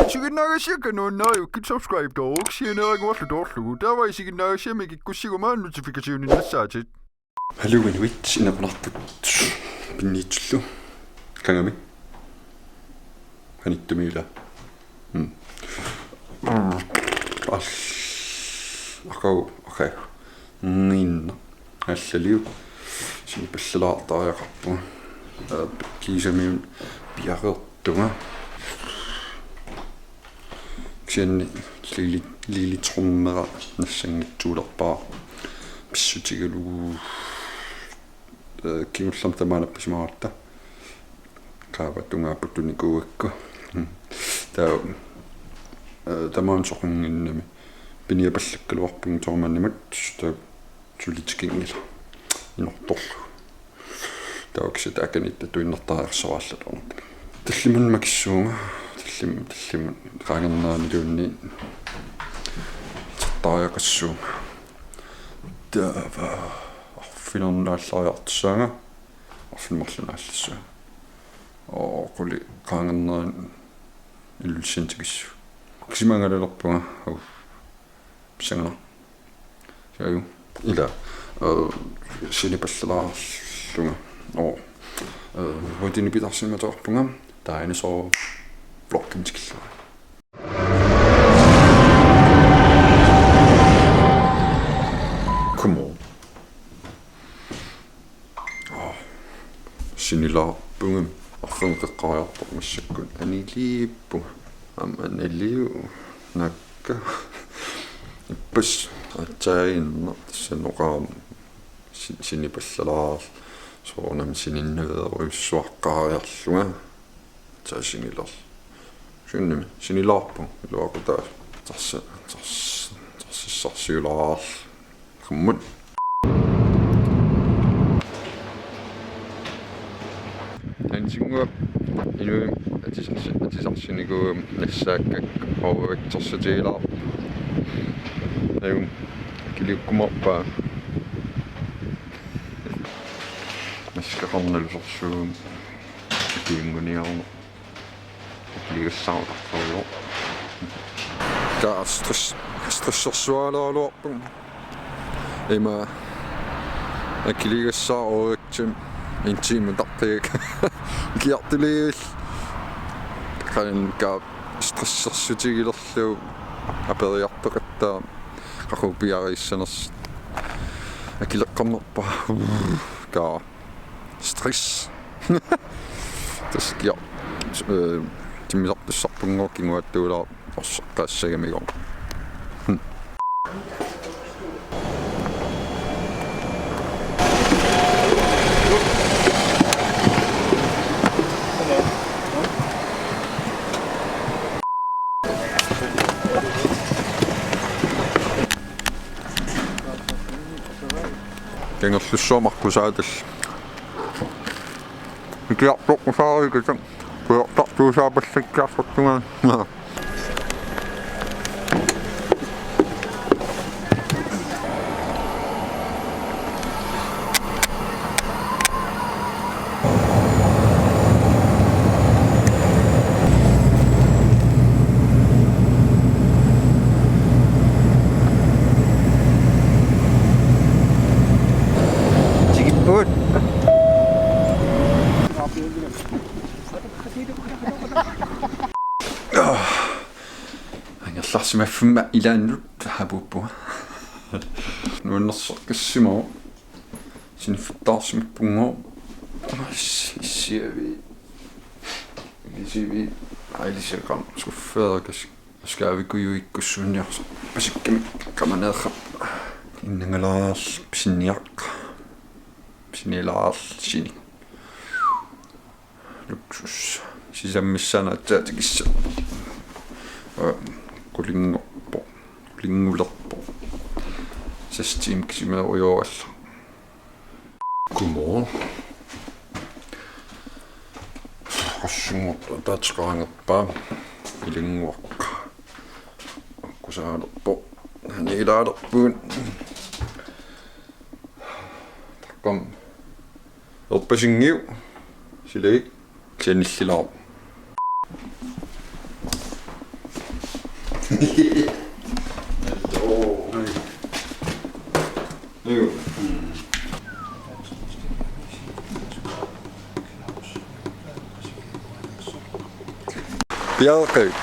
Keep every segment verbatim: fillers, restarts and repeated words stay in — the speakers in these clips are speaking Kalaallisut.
Isiginnaagassiakka nuannariukkit subscribe-tooruk sianeeraguarlu toorlugu. Taava isiginnaagassiami kikkussiguma notification-innassaatit. Haluu inuit, inequnartut pinniitsullu. Qangami. Qanittumiila. Mm. Al-, aqagu, okay. Ninna. Allaliu. Sinipallalaartariaqarpunga. Aa, kiisami piareertunga. Kisianni lili-, lilitrumera nassanngitsuulerpara. Pissutigalugu. Ee, kingullermik tamaana nappasimaratta. Qaava tungaapputunikuuakku. Taava, ee, tamaana soqanngimmat. Piniapallakkaluarpunga toormannimut, taava suli tikinngilaq. Inortorlugu. Taava kisianni taakaniittut tuinnartariaqarsuarallarluarnartumik. Tallimat makissuunga, tallim-, tallimat qaangerneraniluunniit. Tittariaqassuunga. Taava arfineq-marlunnik aallariartussaanga, arfineq-marlunnik aallassuunga. Oo, quli qaangernerani Ilulissani tikissuunga. Kisimangalalerpunga, au. Pissanganaq. Suu. Ila, ee, sinipallalaarlunga. Oo. Ee, rutine pilersinnaveqarpunga, taava dinosaur-vloggimik tikillugu. Come on. Aa, sinilaarpunga, arfineq-qeqqariartoq massakkut aniliippunga. Aamma aniliu naakka. Ippassaq aatsaannguaq tassa noqaam si-, sinipallalaarlunga soorunami sininnaveerujussuaqqaariarlunga. Taava sinilaarlunga. Sunnimi sinilaarpunga iluaqutaasumik. Tarsa-, tars-, tarsissarsiulaarlunga. Qammut. Taanna tinnguap inuit atisarsi-, atisarsinikuugama nassaakkakka overvægtersutigilaarput. Najum akiliukkumaarpaa. Maskaqarnalu sorsuum. Akiunnguniarneq. Akiligassaarutartorujoq. Kaa stress-, stressersualaaraluarpunga. Ima akiligassaarujussuarmik en time taqqigakku. Kiartuliivil. Qankaa stressersutigilerlugu aperiartoqattaaq. Qaqugu piareersimanersoq. Akileqqammerpaa. Kaa. Stress. Tassa kia, ee, timmisartussarpunngooq kinguaattuulaartoq orseqqaassagamigooq. Hmm. Kangerlussuaq markusaatal. Ikiartoq usaarikata. Pujortartuusaapallakkiartortunga. Tikippugut. Angerlarsimaffimma ilaannut hapuuppunga. Nuannersorkassimavoq. Siniffittaarsimappunngooq. Issiavi. Ilisivi. Aa, ilisakam skuffeerakas. Skaavikujui ikkussuunniarsoq. Pasikkamik qamaneerrap. Innangalaarl pisiniaq. Pisinilaarl sinik. Luksus. Sisammissaanut aatsaat tikissaq. Aa, qulinngorpoq. Qulinngulerpoq. Seks timer kisimeerujoorallarpoq. Godmorgen. Qassunngortoq ataatsip qaangerpaa. Ilinnguaq. Kusaalerpoq. Anilaalerpugut. Taqqam. Erpasinngiu. Silagik. Sanillilaarpoq. Joo. Piareeqqavit?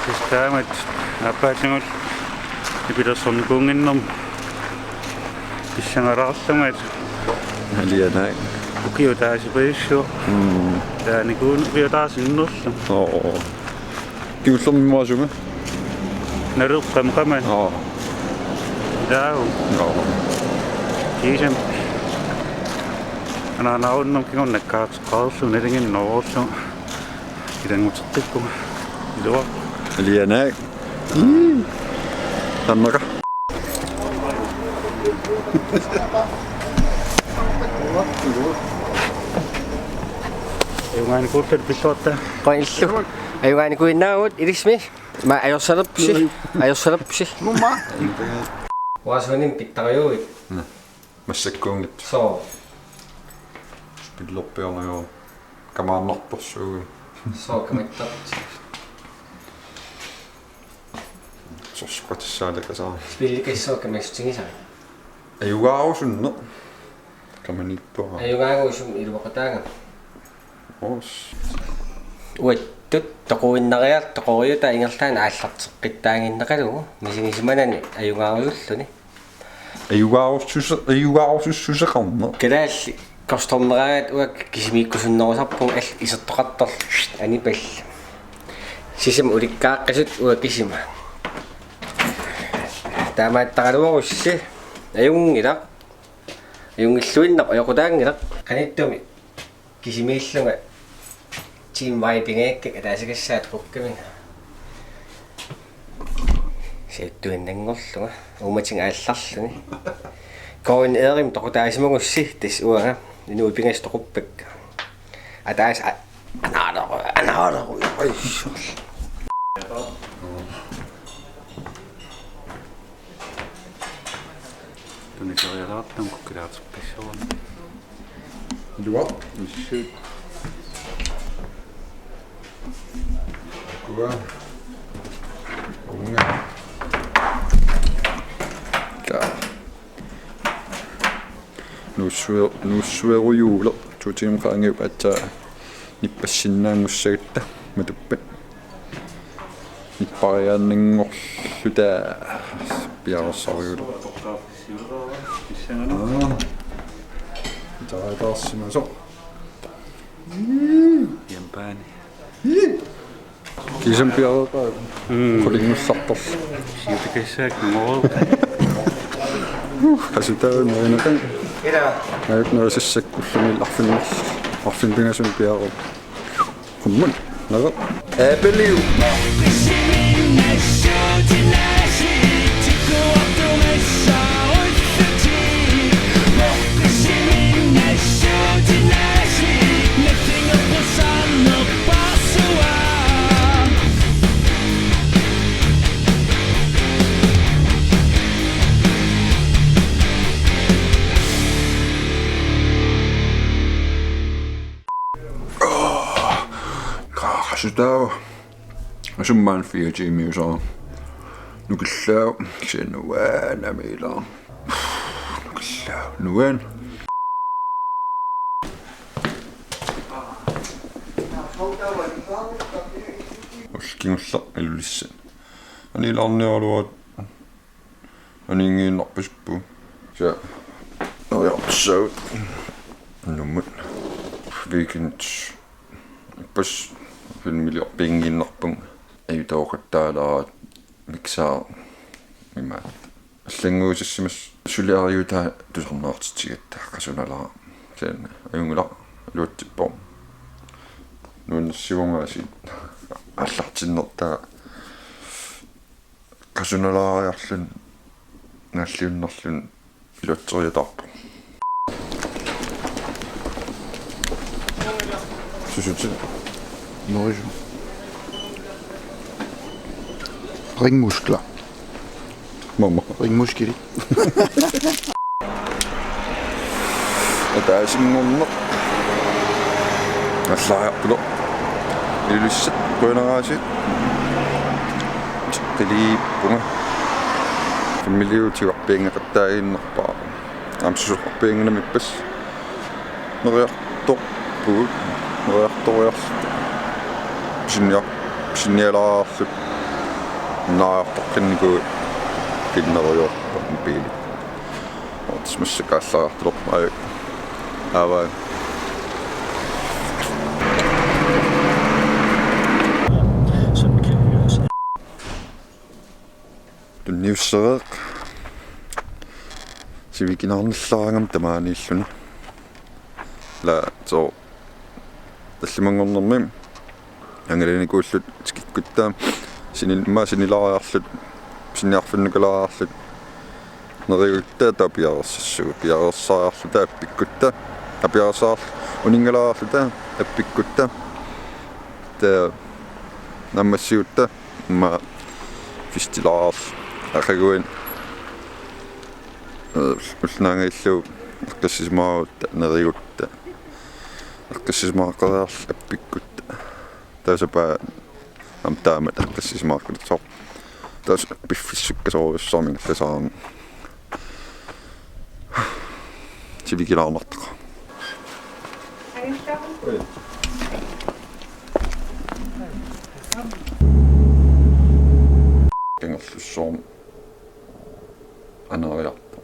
Tassa taamatut aappaallungalu nipilersornikuunnginnerma pissangalaarlunga. Alianaak. Ukiut taasipajussuaq. Mm. Taanikuun ukiut taasinnerlu. Oo. Kingullermi imaasunga? Naleqqamik qamani. Oo. Taava. Oo. Kiisami. Anaanaarunnarmi kingorna nakkaarteqqaarlugu nalinginnaq oorlugu. Ilannguteqqikkuga. Iluaq. Alianaak. Ii. Tannaka. Ajugaanikuulluta pilluarta. Qanillu. Ajugaanikuinnaagut ilismi. Ma ajorsalerpusi. Ajorsalerpusi. Mumma. Uasunim pittarujuit. Massakkuunngitsoq. Soo. Spillerpiornagoo. Kamaannarporsuugut. Soo kamattarput. Sorsuqatissaaleqasaa. Spillikassaaq kamassutigisara. Ajugaarusunneq. Kamaniittuara. Ajugaarusunneq iluaqutaagami. Os. Uattut toquinnariarluta toqoriutaa ingerlaannaq aallarteqqittaaginnaqalugu misigisimanani ajugaarusulluni. Ajugaarussusse-, ajugaarusussuseqarneq. Kalaallit korsorneraangat uanga kisimiikkusunnerusarpunga allat isertoqartarlugit anipallu. Sisamat ulikkaaqqisut uanga kisima. Taamaattaraluarussi ajunngilaq. Ajunngilluinnaq ajoqutaanngilaq. Qanittumi kisimiillunga Team Vibingajakkak ataasiakkaat qukkaminga. Siuttuinnanngorlunga. Uummatiga aallarluni. Koin Erim toqutaasimagussi tassa uanga. Inuit pingasut toquppakka. Ataasiakkaat a-, anaaloru, anaaloru. Oi. Tunikerialaartumik kukkilaarteqqissuarni. Iluaq. Missi. Kua. Unga. Ka. Nuussue-, nuussuerujuuleq. Tuutigim qaangiup aatsaat nippassinnaanngussagatta matuppat. Nippariaannanngorluta piareersarujuuleq. Aa. Itaataarsimasoq. Jampaani. Kiisami piareeqqaa. Mm. Qulinngusartorlu. Siutikassaak numoru. Asutaavunga inaqan. Ila. Naak nuisassakkut ullumi arfineq-, arfineq-pingasunut piareerpoq. Qummut. Naak. Æbeliu. Qaaqasutaava. Asummaan fire tiimiusara. Nukillaavoq, kisianni nuanamiilaaq. Nukillaavoq, nuan. Ullut kingulleq Ilulissat. Anilaarniaraluagut. Aniinngiinnarpasippugut. Sa. Noriartussaagut. Nuummut. Weekend. Ippassaq filmiliorpianngiinnarpunga. Ajutooqattaalaaratta mixer. Ima. Allannguusassimasoq suliariutaa tusarnaartitsigatta qasunalaaq. Sen ajunngilaq iluatsippoq. Nuannersivoq aasiit. Aallartinnertaa. Qasunalaariarluni naalliunnerluni iluatseriataarpoq. Susuti. Norisum. Ringmuskler. Mama. Ringmuskeli. Ataasinngorneq. Allaariarpullu. Ilulissat qujanaraasiit. Qiliippunga. Familiiutigut pianngaqattaaginnarpara. Aamma susoqarpiannginnami ippassaq. Neriartorpugut. Neriartoriarluta. Pisiniar-, pisinialaarluta. Neriartoqqinnikuuvugut. Kinnerujoorpoq mobiili. Otis massakkut aallartilerpoq. Aavaa. Tunniussereerpoq. Sivikinaarnallaraangama tamaaniilluni. La so tallimanngornermi angalaninikuulluta tikikkutta sini-, immaqa sinilaariarluta, pisiniarfinnukalaariarluta, nerigutta taava piareersassuugut, piareersariarluta appikkutta, aa, piareersariarluta uninngalaariarluta appikkutta, taava naammassigutta immaqa festilaarluta aqaguani, eh, ulloq naangajallugu eqqissisimaarutta nerigutta. Eqqissisimaaqqiarluta appikkutta. Taava sapaat aamma taamatut eqqissisimaarluta. Tassa piffissaq sukkasoorujussuarmik ingerlasaarami. Sivikinaarnartaqaaq. Kangerlussuarmi anariarpoq.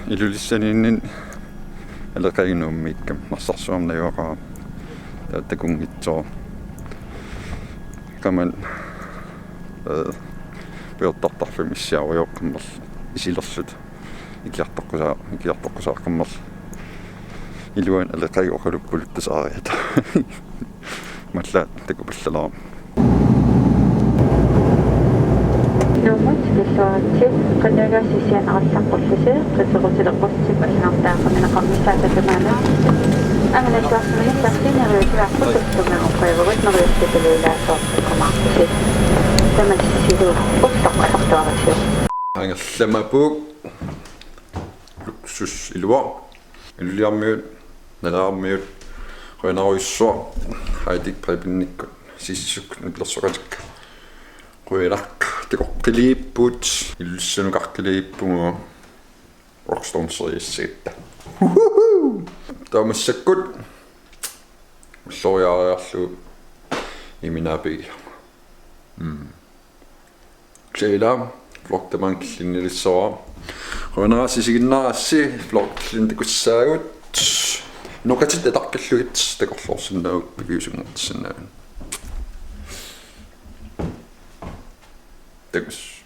Ilulissaniinninni aleqagut Nuummiikkama, Narsarsuarmi najugaqarama. Taava takunngitsoq. Qamani, eh, pujortartarfimmi issiarujoorami isilerluta. Ikiartoqqusaa-, ikiartoqqusaaqqammerlu. Iluani aleqagut oqaluppaluttoq saariata. Imaallaat takupallalaarami. Nuummut tikilluaritsi, qanoq iliorlisiuk sianerallarpullusi, qiteqqutilerput sipallaartaaqamineqarnissaata tamaana. Angalatsiarsimanissarsi neriuutigaarput tunngaviuvoq, neriuutitaliulaasoortikumaarpusi. Tamassilu ulloq atortuarisiuk. Angerlamappoq. Luksus iluaq. Ilulissarmiut, Nalerarmiut, qujanarujussuaq, Heidi Prebenikkut, Sissuk, nipilersoqatikka. Qujanaq, takoqqiliipput, Ilulissanukaqqiliippugut, Rockstorm Series-sitta. Taava massakkut, ulloriaariarlugu, iminaapigiga. Mm. Kisianni vlog tamaanga killinnilissavara. Qujanaq isiginnaarassi vlog killinnikussaagut. Noqatit ataqqillugit takorloorsinnaavugut piviusunngortissinnaavugut. Takuss.